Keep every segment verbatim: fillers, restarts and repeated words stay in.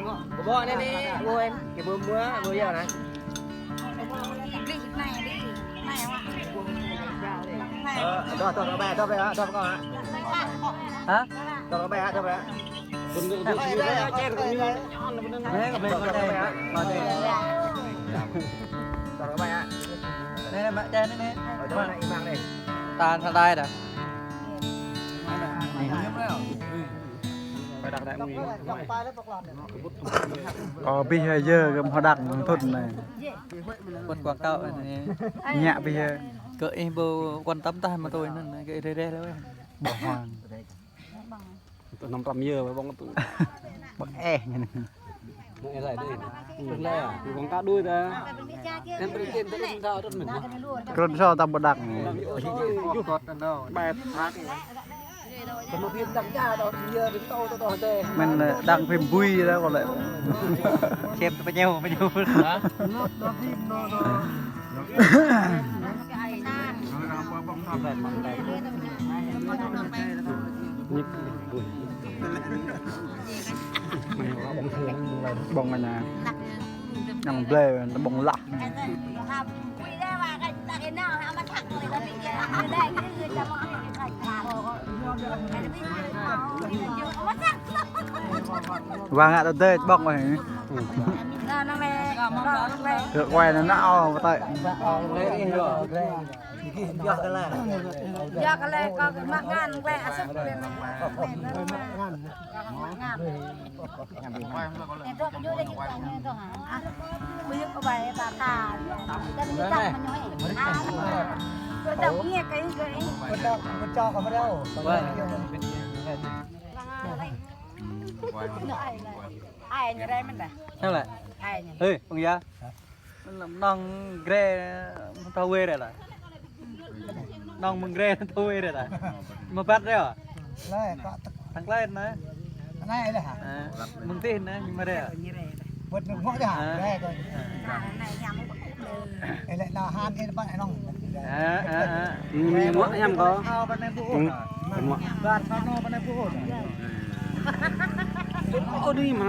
Kơ ƀô̆ anai anai. Ƀô̆. Kơ ƀô̆ mơ̆, ƀô̆ yơh anai. Ơ, dŏ, dŏ kơ ƀai, dŏ ƀai, dŏ kơ. Hă? Dŏ kơ ƀai, dŏ ƀai. Anai, kơ ƀai kơ anai. Dŏ kơ ƀai. Anai, anai, mă čai anai, anai. Ơ, dŏ anai, imang anai. Tan sa đai dah. Ơ, abih yơh kơ hơđăp mơ̆ng thŭn anai. Buat quảng cáo anai. Ñă abih yơh. Kơ ih ƀu quan tâm tah mă tui anŭn, kơ ih reh reh lĕ. Ƀơ̆ng huang. Tơ năm trăm yơh, ƀơ̆ng tơ. Ƀơ̆ng eh ñu anai. Ƀơ̆ng eh lai dih. Ƀơ̆ng lai à? Ƀơ̆ng ka đuôi ta. Em ƀơ̆ng kin tơ năm thao tơ mình. Krŭn sô tam ƀơ̆ng đăk. Ƀet hăk. Mơ̆n, ơ, đang phim bui đó còn lại. Xem tơ pơñu, pơñu. Hă? Ƀơ̆ng anai. Đang blơi, ƀơ̆ng lah. Wa ngă tơ dêh ƀơ̆ng wơ̆t. Kơ quay anŭn nao pơtơi. Yua kơ lĕ kơ mă ngăn quay asăp. Ai ñu rai mơ̆n dah. Sao lĕ? Ai ñu. Ê, ông già. Mơ̆n lăm nong gre thâo wê rai lah. Nong mơ̆ng gre thâo wê rai lah. Mă ƀăt rai hă? Lĕ, kơ tơk. Thang klai anai. Anai lĕ hă? Ơ, mơ̆ng tih anai, ñu mă rai hă? Ƀơ̆t nŭk mơ̆ dah. Ơ. Rai kơ. Ơ. Ê, lĕ nao han ê ƀơ̆t nong. Ơ, ơ, ơ. Ñu mă hiam kơ. Thâo ƀơ̆t anai ƀu ôh. Ƀơ̆t. Ƀơ̆t thâo nao ƀơ̆t anai ƀu ôh. Ơ, đi mă.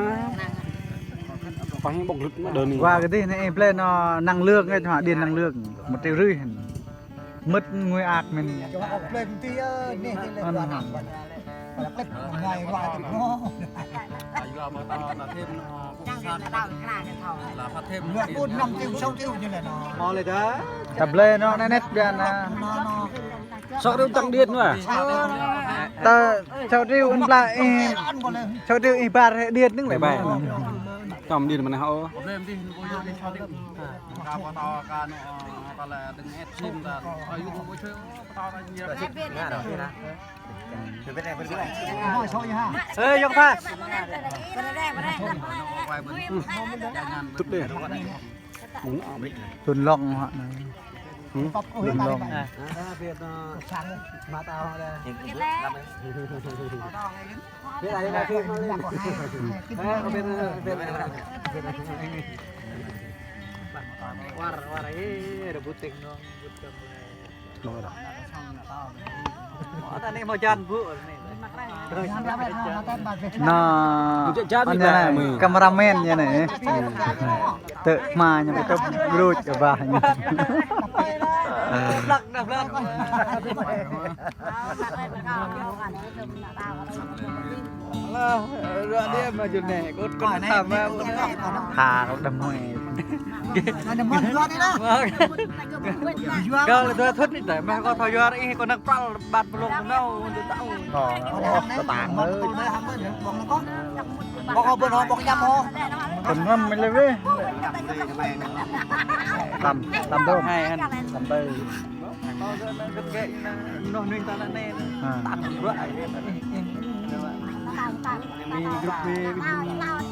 Păng ƀơ̆ng lŭt mă đơ ni. Wa kơ tih anai, ê, blơi nao năng lượng, ê, hă, điện năng lượng. Một triệu rưỡi. Mơ̆t ngui ak mơ̆n. Ăn hăn. Ta blơi nao net net biă anai. Sáu triệu tăng điện mà. Ta sáu triệu ăn pla ih. Sáu triệu ih ƀar hĕ điện nưng lĕ. Čom điện mơ̆n hă. Ê, yŏng tha. Tŭt đê. Tŭn lŏng hă anai. Tŭn lŏng. War, war, ê, ada butik dong. Ơ, ta anai hmâo jăn ƀu anai. Nă, anai, cameraman ñu anai. Tơ hmâo ñu pơtŭp gruč kơ ƀah ñu. Blăk, dah blăk. Alah, ră đia mă jơneh, kơ kơ tăm mă. Tha kơ đăm mui. Kơ lĕ dua thŭn anai, mă kơ thâo yua ih, kơ năk pral ƀăt pơlông nao, tơ tao. Ơ, tơ tang mơ̆. Ƀơ̆ng hă, ƀơ̆ng hă. Tơm ngăm mơ̆n lĕ weh. Tăm, tăm dong. Hai, hăn. Tăm tơ. Hă. Mi grup mi.